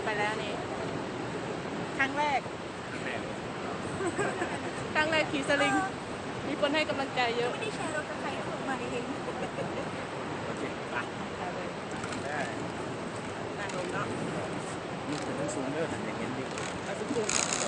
ໄປແລ້ວນີ້ ຄັ້ງແລກ ຄັ້ງແລກຂີ່ສະລິງ ມີຄົນໃຫ້ກຳລັງໃຈເຍອະ. ໄດ້ແຊລົດກັບໃຄ ມາເອງ. ໂອເຄ ໄປ ໄດ້ ນັ່ງລົງເນາະ. ຍກຂຶ້ນສູງໆເດີ ຫັ້ນຢາກເຫັນວິວ. ໄປສູງໆ